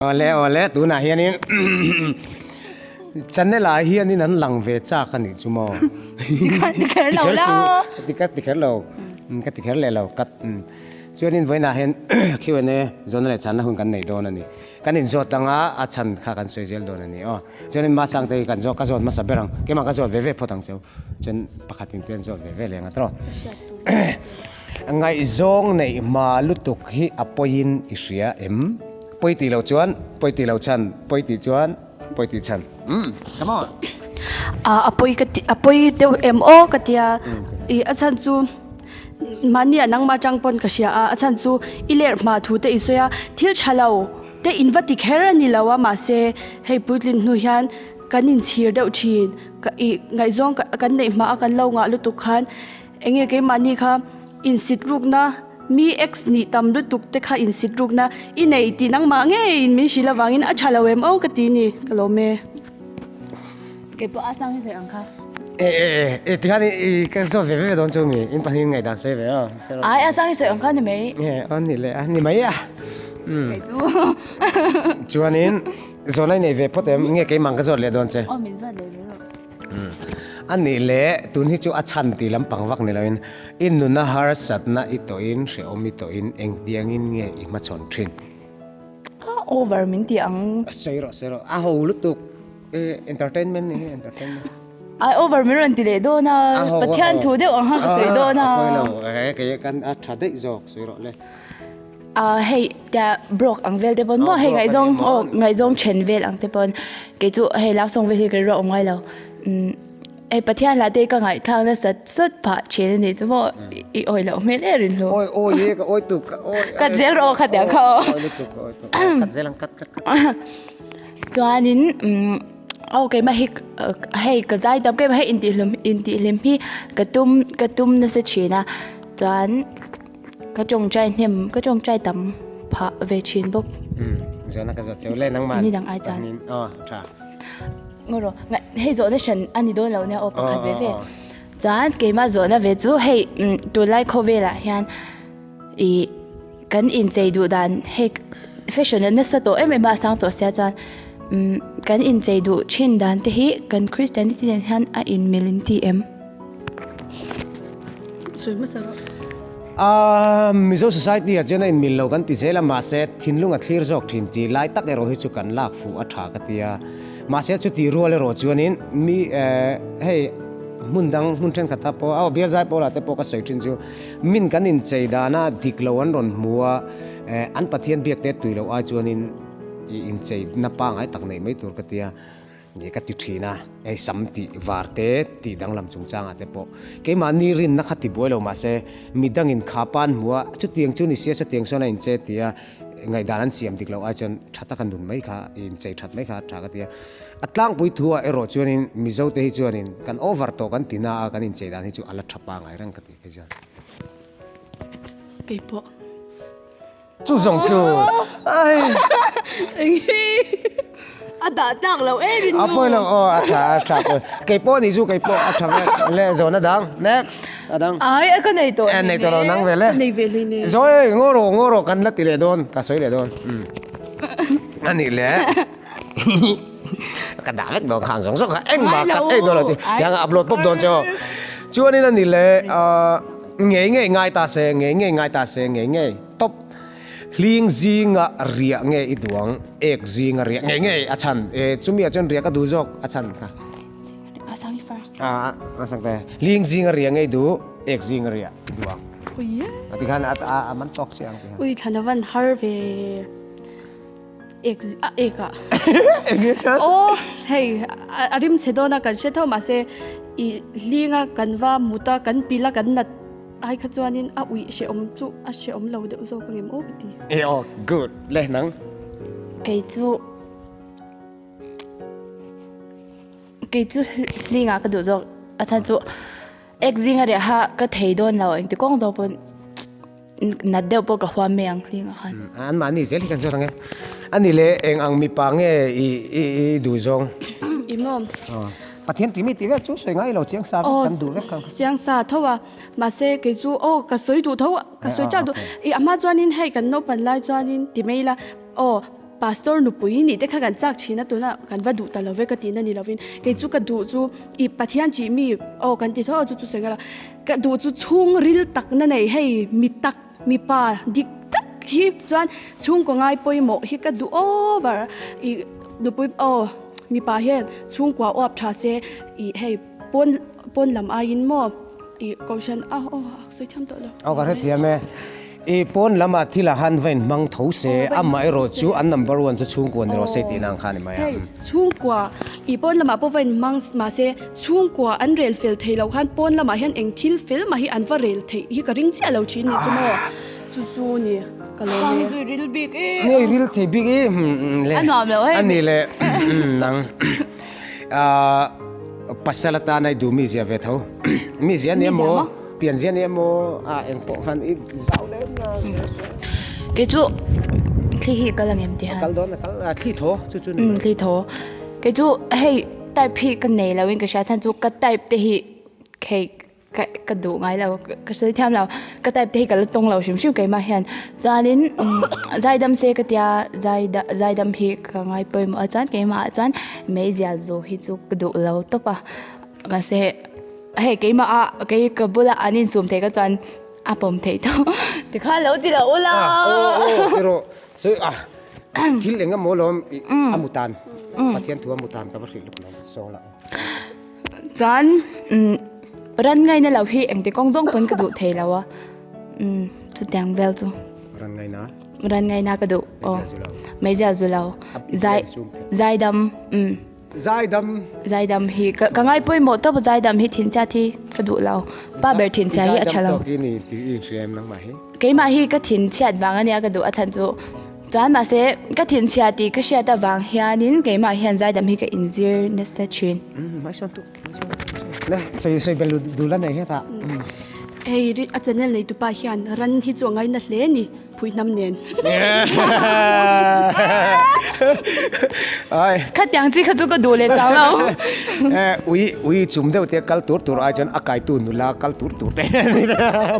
Awle awle tunah hianin channel ah hianin an lang ve chak a nih chu maw. Ti kher lo la. Ti kher ti kher lo ka ti kher leh lo ka chuanin vawiinah hian Q and A zawhna leh chhanna hun kan nei dawn a ni. Kan inzawt anga a chhan kha kan sawi zel dawn a ni aw. Chuanin Masang te hi kan zawt ka zawt hmasa ber ang keimah ka zawt ve ve phawt ang cheu chuan pakhatin te an zawt ve ve leh ang a tawh. Ngaihzawng neih hma lutuk hi a pawiin i hria em? Pawi tih loh chuan pawi tih loh chhan, pawi tih chuan pawi tih chhan. Umm, come on! A pawi ka ti, a pawi deuh em aw ka tia. I a chhan chu mahni ah nangmah atang pawn ka hria a, a chhan chu i lerh hma thu te i sawi a, thil tha lo te in va ti kher a ni lo a, mahse hei puitlin hnu hian kan inchhir deuh thin. Ka i ngaihzawng kan neih hma a kan lo ngah lutuk khan Enge keimahni kha insit rukna mi ex nih tam lutuk te kha insit rukna i nei tih nangmah ngeiin min hrilh avangin a tha lo em aw ka ti ni ka lawm e. Kei pawh a sang hi sawi ang kha. E e e e tikhan i ka zawt ve ve dawn chu mi in pahnih in ngaihdan sawi ve a. Ai a sang hi sawi ang kha ni mai. E a ni le a ni mai a. Kei chu. Chuanin zawhna i nei ve phawt em nge keimah ka zawt leh dawn che. Aw min zawt leh ve rawh. A nih leh tun hi chu a chhan tih lampang vak ni loin i nuna harsatna i tawhin hrehawm i tawhin engtiangin nge i hmachhawn thin? A over min ti ang. Sawi rawh sawi rawh a ho lutuk e entertainment ni hi entertainment. Ai over min rawn ti leh dawn a Pathian thu deuh ang kha ka sawi dawn a. A pawi lo e kei kan a tha daih zawk sawi rawh le. Hei tia broke ang vel te pawn maw hei ngaihzawng aw ngaihzawng then vel ang te pawn kei chu hei love song vel hi ka rilru a awm ngai lo hei Pathian lah te ka ngaihthlak nasat sat phah thin a nih chu maw i awi loh hmel em rin hlu awi awi e ka awi tuk ka awi kat zel rawh kha tiang kha aw awi lutuk ka awi tuk kat zel ang kat kat kat chuanin aw keimah hi hei ka zai tam keimah hi intihhlum intihhlim hi ka tum ka tum nasa thin a chuan. Ka tawngtai hnem, ka tawngtai tam phah ve thin bawk. Umm, zawhna ka zawt cheu le nangman. Ni dang ai chuan. Aw, tha. Ngaw rawh, hei zawhna hran a ni dawn lo nia aw pakhat ve ve. Chuan keimah zawhna ve chu hei tunlai khawvelah hian ih kan inchei duh dan hei fashion a nasa tawh em em a, a sang tawh sia chuan kan inchei duh thin dan te hi kan Christianity nen hian a inmil in ti em? Sawi hmasa rawh. Aaa Mizo society ah chuan a inmil lo kan ti zel a mahse thinlung a thlir zawk thin tih lai tak erawh hi chu kan lak fuh a tha ka ti a. Mahse chuti rual erawh chuanin mi eh hei hmun dang hmun thenkhat ah pawh aw bial zai pawlah te pawh ka sawi thin chu min kan inchei dana dik lo an rawn hmu a eh an Pathian biak te tui loh ai chuanin i inchei na pangngai tak neih mai tur ka ti a. Ni ka ti thin a, hei sam tih var te tih danglam chungchangah te pawh keimahni rinna kha ti buai lo mahse midangin kha pan hmu a, chutiang chu ni sia chutiang sawn a inche ti a, ngaihdan an siam dik loh ai chuan tha taka nun mai kha inchei that mai kha a tha ka ti a. A tlangpui thu ah erawh chuanin Mizo te hi chuanin kan over tawh kan ti na a, kan inchei dan hi chu a la tha pangai reng ka ti phei chuan. Keipawh. Chu zawng chu ai. Enghi a dah tlak lo em in nu. A pawi lo aw a tha a tha pawi. Kei pawh ni chu kei pawh a tha vek le zawn a dang next a dang. Ai a ka nei tawh ni. Nei tawh lo nang ve le. Ka nei ve hlei ne. Zawi ngaw rawh ngaw rawh kan la ti leh dawn ka sawi leh dawn. A nih le. Ka dah vek dawn khang zawng zawng kha engmah ka ei dawn lo ti. Tiang a upload pawp dawn che aw. Chuanin a nih le Ngei ngei ngai ta se, ngei ngei ngai ta se, ngei ngei tawp. Hling zinga riah nge i duang, ek zinga riah ngei ngei a chhan. E, chumi ah chuan riah ka duh zawk a chhan kha. A sang i first. A, a sang te. Hling zinga riah nge i duh, ek zinga riah i duang. Ui. A ti khan a a man tawk si ang ti khan. Ui thlan a van har ve. Ek a ek ah. Eng nge chhan? Aw, hei a rim chhe dawn a kan hre tho mahse i hlinga kan va mut a kan pil a kan nat ai kha chuanin a uih hrehawm chu a hrehawm lo deuh zawk ang em aw ka ti. E aw, good. Le nang. Kei chu kei chu hlingah ka duh zawk a chhan chu ek zinga riah kha ka thei dawn lo engti kawng zawk pawn. Nat deuh pawh ka huam mai ang hling ah khan. An mahni zel hi kan zawt ang e. A ni le eng ang mipa nge i i i duh zawng? I maw? Pathian tih mi tih vel chu sawi ngai lo chiang sa vek kan duh vek kha. Chiang sa tho a, mahse kei chu aw ka sawi duh tho ka sawi chak duh. I a hma chuanin hei kan naupan lai chuanin ti mai ila aw. Pastor nupui nih te kha kan chak thin a tunah kan va duh ta lo ve ka tihna ni lovin kei chu ka duh chu i Pathian chih mi aw kan ti tho a chu chu sawi nghal a ka duh chu chhungril takna nei hei mi tak mipa dik tak hi chuan chhungkaw ngai pawimawh hi ka duh over i nupui aw mipa hian chhungkua uap tha se i hei pawn pawn lam aiin maw i kohhran a aw sawi thiam tawh lo. Aw ka hrethiam e. I pawn lamah thil a han va inhmang tho se, amaherawh chu an number one chu chhungkua ni rawh se tihna ang kha a ni mai a. Hei, chhungkua, i pawn lamah pawh va inhmang mahse chhungkua an rel fel thei loh khan pawn lamah hian eng thil fel mah hi an va rel theih hi ka ring chiah lo thin ni chu maw? Chu chu ni, ka lawm e. Chu i ril bik e. Ni, i ril thei bik e. A nuam lo hei. A ni le, nang. Pasal atana i duh mizia ve tho. Mizia ni emaw, pianzia ni emaw, a eng pawh khan i zau lem na zel zel. Kei chu thli hi kal angem ti han. Kal dawn a kal, thli thaw chu chu ni. Um thli thaw. Kei chu hei type hi ka nei lo in ka hria chhan chu ka type te hi hei Ka ka duh ngai lo ka sawi thiam lo ka type te hi ka la tawng lo hrim hrim keimah hian chuanin zaidam se ka tia zaida zaidam hi ka ngai pawimawh a chuan keimah ah chuan meizial zu hi chu ka duh lo tawp a mahse hei keimah ah kei ka bula an insum theih kha chuan a pawm theih tawh tikhan lo ti lo ula thil eng emaw lawm a mutan Pathian thu a mutan ka va hrilh lawk lo saw lah. Chuan ran ngaina lo hi engti kawng zawng pawn ka duh thei lo a, chutiang vel chu. Ran ngaina? Ran ngaina ka duh aw. Meizial zu lo. Zai zaidam umm. Zaidam. Zaidam hi ka ka ngai pawimawh tawp a zaidam hi thinchhiat hi ka duh lo. Pa ber thinchhia hi a tha lo. Zaidam tawk i ni tih i inhria em nangmah hi? Keimah hi ka thinchhiat vang ania ka duh a chhan chu. Chuan mahse ka thinchhia tih ka hriat avang hianin keimah hian zaidam hi ka inzir nasa thin. Le sawi sawi bel dul a nei hetah. Hei a channel nei tupa hian ran hi chu a ngaina hle ni phuihnam nen. Ai. Khatiang chi kha chu ka duh leh chang lo. Ui ui chum deuh te kal tur tur ai chuan a kaitu nula kal tur tur te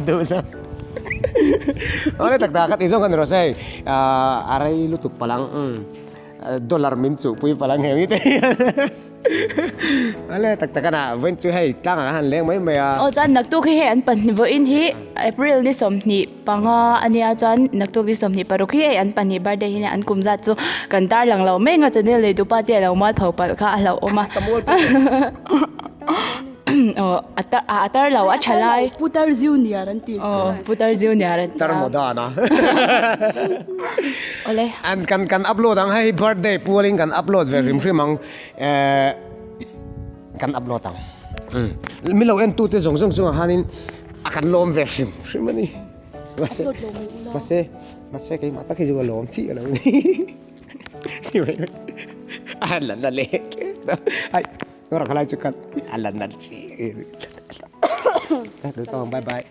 duh zawk. Awle tak tak ka tih zawng kha ni rawh se hei a rei lutuk palang dollar min chuhpui palang heng hi te hian awle tak tak a vawiin chu hei tlangah khan han leng mai mai a. Aw chuan naktuk hi hei an pahnih vawiin hi April ni 25 a nia chuan naktuk ni 26 hi hei an pahnih birthday hi nia an kum zat chu kan tarlang lo mai ang a channel nei tupa te a lo mualpho palh kha a hlauhawm a. Ka mualpho. Aw a tar a tar lo a tha lai. Putar Junior an ti. Aw Putar Junior an ti a. Tar Modern a. Awle. An kan kan upload ang hei birthday pualin kan upload ve hrim hrim ang eh kan upload ang. Mi lo en tute zawng zawng chungah khanin a kan lawm ve hrim hrim a ni. Mahse mahse mahse keimah tak hi chu ka lawm chiah lo ni. A la la leh. Ai. Rawh khalai chu kan a la nalh chi. Bye bye.